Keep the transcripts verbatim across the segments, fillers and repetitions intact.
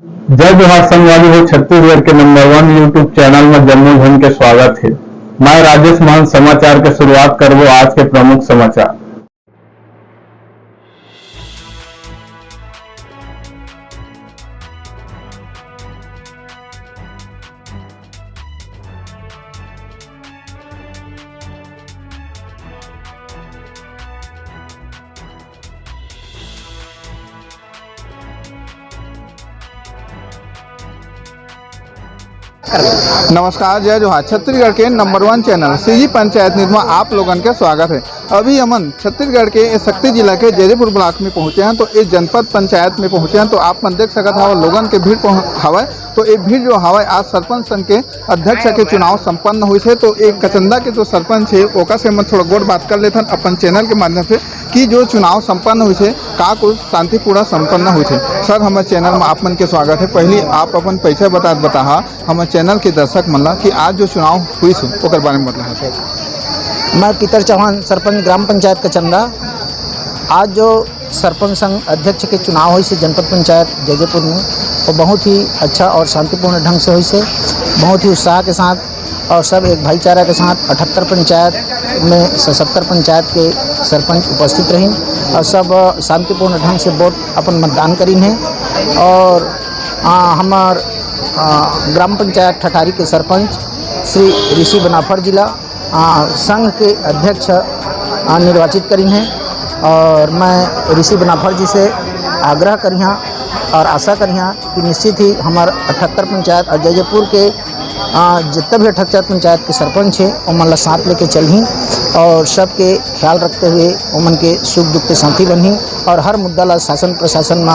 जय जोहार संगवारी हो, छत्तीसगढ़ के नंबर वन YouTube चैनल में जम्मो झन के स्वागत हे। मैं राजेश महंत समाचार के शुरुआत करबो आज के प्रमुख समाचार। नमस्कार, जय जोहार। छत्तीसगढ़ के नंबर वन चैनल सीजी पंचायत न्यूज में आप लोगन के स्वागत है। अभी हमन छत्तीसगढ़ के ये सक्ती जिला के जैदीपुर ब्लॉक में पहुंचे हैं, तो ये जनपद पंचायत में पहुंचे हैं, तो आप मन देख सकत हव लोगन के भीड़ पहुं-, हवय। तो ये भीड़ जो हवय आज सरपंच संघ के अध्यक्ष के चुनाव संपन्न होइस हे, तो एक कचंदा के जो सरपंच हे ओकर से हमन थोड़ा गोठ बात कर लेथन अपन चैनल के माध्यम से कि जो चुनाव संपन्न होइस हे, का कुछ शांतिपूर्ण संपन्न होइस हे। सर, हमर चैनल में आप मन के स्वागत है। पहली आप अपन परिचय बतात बताहा हमर चैनल के दर्शक मन ला कि आज जो चुनाव होइस हे ओकर बारे में बतलाहा सर। मैं पीतर चौहान, सरपंच ग्राम पंचायत कचंदा। आज जो सरपंच संघ अध्यक्ष के चुनाव होइस हे जनपद पंचायत जैदीपुर में, वो बहुत ही अच्छा और शांतिपूर्ण ढंग से होइस हे, बहुत ही उत्साह के साथ और सब एक भाईचारा के साथ अठहत्तर पंचायत में सतहत्तर पंचायत के सरपंच उपस्थित रहिन और सब शांतिपूर्ण ढंग से वोट अपन मतदान करिन हे। और आ, हमार आ, ग्राम पंचायत ठठारी के सरपंच श्री ऋषि बनाफर जी ला आ, संघ के अध्यक्ष आ, निर्वाचित करिन हे और मैं ऋषि बनाफर जी से आग्रह करिहा और आशा करिहा कि निश्चित ही हमार अठहत्तर पंचायत और जैदीपुर के आ, जितना भी अठहत्तर पंचायत के सरपंच हे, ओमन ला साथ लेके चलही और सबके ख्याल रखते हुए ओमन के सुख दुख के साथी बनही और हर मुद्दा ला शासन प्रशासन में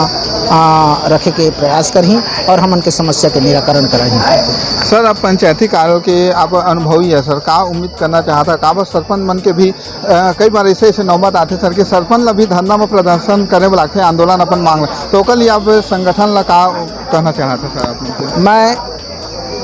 आ, रखे के प्रयास करही और हमन के समस्या के निराकरण करही। सर, आप पंचायती कार्यों के आप अनुभवी है सर, का उम्मीद करना चाहता, का बस सरपंच मन के भी अ, कई बार ऐसे ऐसे नौबत आथे सर कि सरपंच ला भी धरना में प्रदर्शन करे बर लागथे, आंदोलन अपन मांग ला, तो ओकर लिए आप संगठन ला का कहना चाहत हे सर आप लोग के? मैं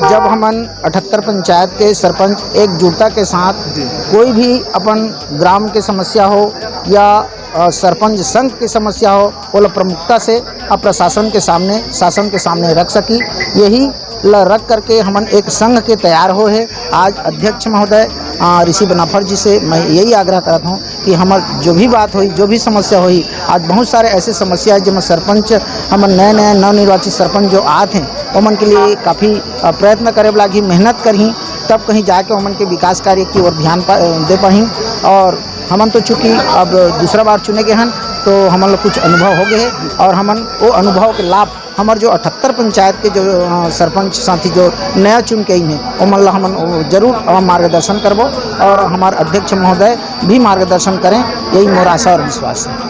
जब हमन अठहत्तर पंचायत के सरपंच एकजुटता के साथ जी। कोई भी अपन ग्राम के समस्या हो या अ, सरपंच संघ के समस्या हो, ओला प्रमुखता से अब प्रशासन के सामने, शासन के सामने रख सकी, यही ल रख करके हमन एक संघ के तैयार हो हे। आज अध्यक्ष महोदय, अ, ऋषि बनाफर जी से मैं यही आग्रह करत हूँ कि हमर जो भी बात होही, जो भी समस्या होही, आज बहुत सारे ऐसे समस्या है जेमा सरपंच, हमर नए नए नवनिर्वाचित सरपंच जो आत हैं, ओमन के लिए काफ़ी, अ, प्रयत्न करे लागही, मेहनत करही, तब कहीं जाके ओमन के विकास कार्य की ओर ध्यान पा-, दे पाही। और हमन तो चूंकि अब दूसरा बार चुने गए हन, तो हमन ला कुछ अनुभव हो गए हे और हमन वो अनुभव के लाभ हमर जो अठहत्तर पंचायत के जो, अ, सरपंच साथी जो नया चुन के आई हैं, ओमन ला हमन वो जरूर, अ, मार्गदर्शन करबो और हमार अध्यक्ष महोदय भी मार्गदर्शन करें, यही मोर आशा और विश्वास है।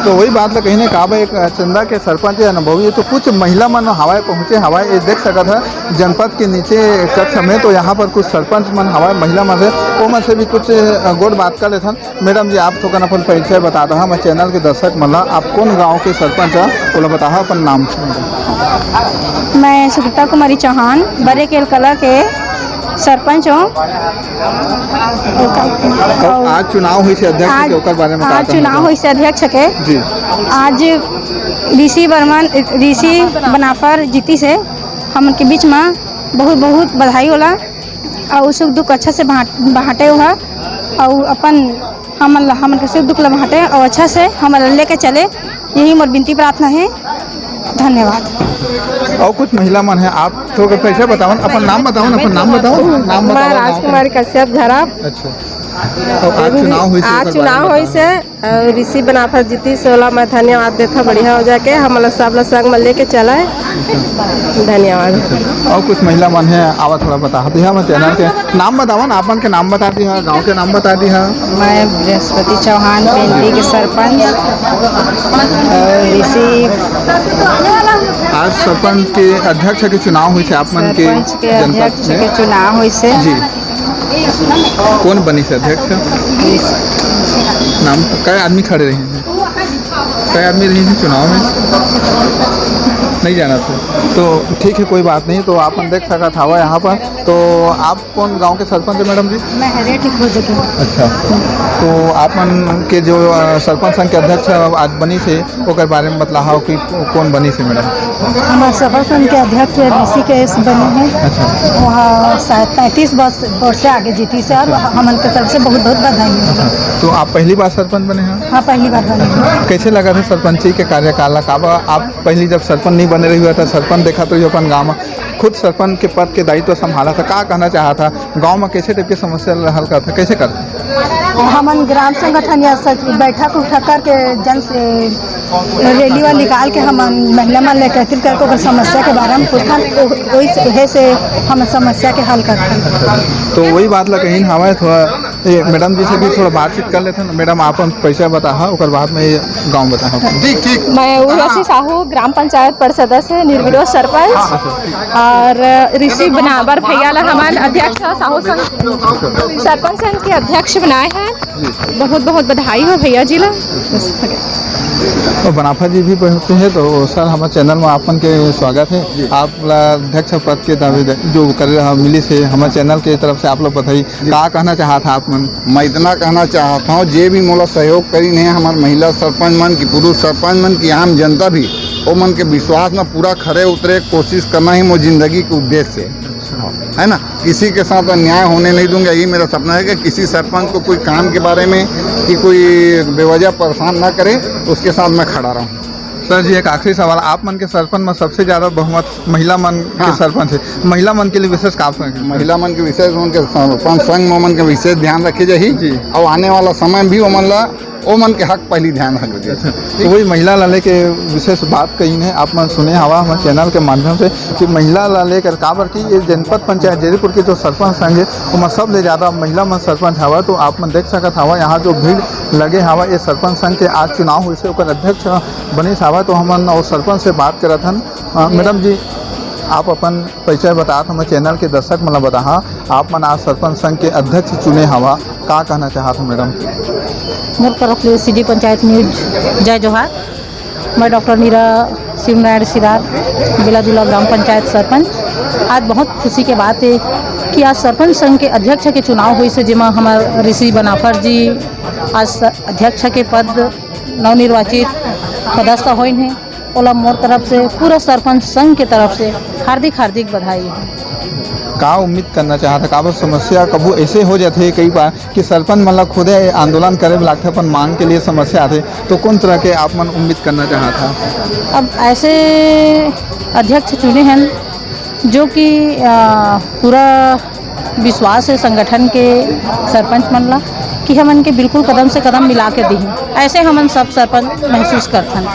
तो वही बात ला कहीं ना कहा एक चंदा के सरपंच अनुभवी है, तो कुछ महिला मन हवाए पहुँचे हवाए, ये देख सकत है जनपद के नीचे कक्ष में, तो यहाँ पर कुछ सरपंच मन हवाए महिला मन से, वो मन से भी कुछ, अ, गोठ बात कर लेथन। मैडम जी, आप थोकन अपन परिचय बता दहा, मैं चैनल के दर्शक मन ला, आप कौन गांव के सरपंच ह, ओला बताहा अपन नाम से। मैं सुगीता कुमारी चौहान, बरेकेल कला के सरपंच हूँ। तो आज चुनाव होइस हे अध्यक्ष आज, के, ओकर बारे में का आज कहना चुनाव चाहत? होइस हे अध्यक्ष के। जी। आज ऋषि बर्मन, ऋषि बनाफर जीतिस हे, हमन के बीच में बहुत बहुत बधाई होला। अउ सुख दुख अच्छा से बांट, बांटे हुआ, अउ अपन हमन ला, हमन के सुख दुख ला बांटे अउ अच्छा से हमन ला लेके चले, यही मोर विनती प्रार्थना है। धन्यवाद। अउ कुछ महिला मन है, आप थोड़ा कैसे बतावन, अपन नाम बतावन, अपन नाम बताओ, नाम मैं बताओ, नाम। राजकुमारी कश्यप झराप। अच्छा, तो आज चुनाव होइस हे, आज ओकर बारे चुनाव में होइस बताओ। हे, अउ ऋषि बनाफर जीतिस हे, ओला मैं धन्यवाद देथव, बढ़िया हो जाके हमन ला सब ला संग में लेके चला है। धन्यवाद। अउ कुछ महिला मन है, आवा थोड़ा बता दिहा मैं चैनल के नाम बतावन, आपन के नाम बता दिहा, गांव के नाम बता दिहा। मैं बृहस्पति चौहान, पेंडी के सरपंच, अउ ऋषि आज सरपंच के अध्यक्ष के चुनाव होइस हे, आप मन के सरपंच के जनपद अध्यक्ष में। के चुनाव होइस हे। जी। कौन बनिस अध्यक्ष? नाम, कई आदमी खड़े रहे हैं? कई आदमी रहे हैं चुनाव में? नहीं जाना था। तो ठीक है, कोई बात नहीं। तो आप मन देख सकत हवा यहाँ पर। तो आप कौन गांव के सरपंच है मैडम जी? मैं हरिया टिकोजा के। अच्छा। तो आप मन के जो, अ, सरपंच संघ के अध्यक्ष आज बनिस हे, ओकर बारे में बतलाहा कि को-, कोन बनिस हे, मैडम? हमर सरपंच संघ के अध्यक्ष ऋषिकेश बने हे। अच्छा। वहाँ शायद पैंतीस वर्ष, वर्ष से आगे जीतिस हे और हमन के तरफ से बहुत बहुत बधाई हे। अच्छा, तो आप पहली बार सरपंच बने हैं? हाँ, पहली बार बने हैं। कैसे लगा था सरपंची के कार्यकाल? का बा, आप पहली जब सरपंच नहीं बने रही हुआ था, सरपंच देखा तो ये अपन गाँव में खुद सरपंच के पद के दायित्व संभाला था, का कहना चाहा था? गांव में कैसे टाइप के समस्या हल करता, कैसे करता? हमन ग्राम संगठन या सच-, बैठक उठा करके जन से रैली वाली निकाल के हमन महिला मन ले एकत्रित करके ओकर समस्या के बारे में पूछथन, ओ-, ओही से, एहे से हमन समस्या के हल करथन। तो वही बात ला कहीं हमारे थोड़ा, ए, मैडम जी से भी थोड़ा बातचीत कर लेते हैं। मैडम, आप अपन परिचय बताहा, ओकर बाद में ये गांव बताहा। ठीक, ठीक। मैं उर्वशी साहू, ग्राम पंचायत पर सदस्य, निर्विरोध सरपंच, और ऋषि बनावर भैया ला हमन अध्यक्ष साहू संघ, सरपंच संघ के अध्यक्ष बनाए हैं। बहुत बहुत बधाई हो भैया जी ला। बस, हो गया। तो बनाफा जी भी पहुंचे हैं, तो सर, हमारे चैनल में आपन के स्वागत है। आप ला अध्यक्ष पद के दावे जो कर रहा मिली से हमारे चैनल के तरफ से आप लोग बताई, का कहना चाहत हा आप मन? मैं इतना कहना चाहत हूँ, जे भी मोला सहयोग करीन हे, हमार महिला सरपंच मन की, पुरुष सरपंच मन की, आम जनता भी, वो मन के विश्वास में पूरा खरे उतरे कोशिश करना ही मोर जिंदगी के उद्देश्य है, है ना? किसी के साथ अन्याय होने नहीं दूंगा। यही मेरा सपना है कि किसी सरपंच को कोई काम के बारे में कि कोई बेवजह परेशान ना करे, उसके साथ मैं खड़ा रहूँ। सर जी, एक आखिरी सवाल, आप मन के सरपंच में सबसे ज्यादा बहुमत महिला मन के हाँ। सरपंच है, महिला मन के लिए विशेष का आप कहेंगे? महिला मन के विशेष, उनके सरपंच संघ में मन के विशेष ध्यान रखे जाही जी। और आने वाला समय भी वो मन ला, वो मन के हक पहली ध्यान रखे जाही। अच्छा, तो वही महिला ला लेके विशेष बात कही है, आप मन सुने हवा हमारे चैनल के माध्यम से कि महिला ला लेकर, काबर कि ये जनपद पंचायत जैदीपुर के जो सरपंच संघ है, ओमा सबले ज्यादा महिला मन सरपंच हवा। तो आप मन देख सकत हवा, यहाँ जो भीड़ लगे हवा, ये सरपंच संघ के आज चुनाव हुई से ओकर अध्यक्ष बनिस हवा। तो हमन और सरपंच से बात करत हन। अ, मैडम जी, आप अपन परिचय बतात हमारे चैनल के दर्शक मन ला बताहा, आप मन आज सरपंच संघ के अध्यक्ष चुने हवा, का कहना चाहत हो मैडम? मोर तरफ ले सीधी पंचायत न्यूज जय जोहार। मैं डॉक्टर नीरा शिवनारायण सिरार, बेलादुला ग्राम पंचायत सरपंच। आज बहुत खुशी के बात है कि आज सरपंच संघ के अध्यक्ष के चुनाव हुई से, जेमा हमार ऋषि बनाफर जी आज स-, अध्यक्ष के पद नवनिर्वाचित पदस्थ होइन हे। ओला मोर तरफ से, पूरा सरपंच संघ के तरफ से हार्दिक हार्दिक बधाई है। का उम्मीद करना चाहत है, काबर समस्या कभू ऐसे हो जाथे कई बार कि सरपंच मन ला खुदे आंदोलन करे बर लागथे, अपन मांग के लिए समस्या आथे, तो कौन तरह के आप मन उम्मीद करना चाहत है? अब ऐसे अध्यक्ष चुने हैं जो कि, अ, पूरा विश्वास है संगठन के सरपंच मन ला कि हमन के बिल्कुल कदम से कदम मिला के दिही, ऐसे हमन सब सरपंच महसूस करथन।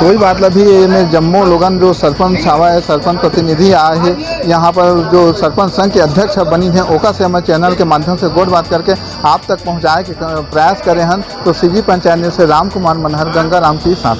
कोई बात ला भी, ये में जम्मो लोगन जो सरपंच आवा है, सरपंच प्रतिनिधि आए है, यहाँ पर जो सरपंच संघ के अध्यक्ष बनी है, ओका से हमारे चैनल के माध्यम से गोठ बात करके आप तक पहुँचाए के प्रयास करे हन। तो सीधी पंचायत न्यूज से राम कुमार मनहर, गंगा राम के साथ।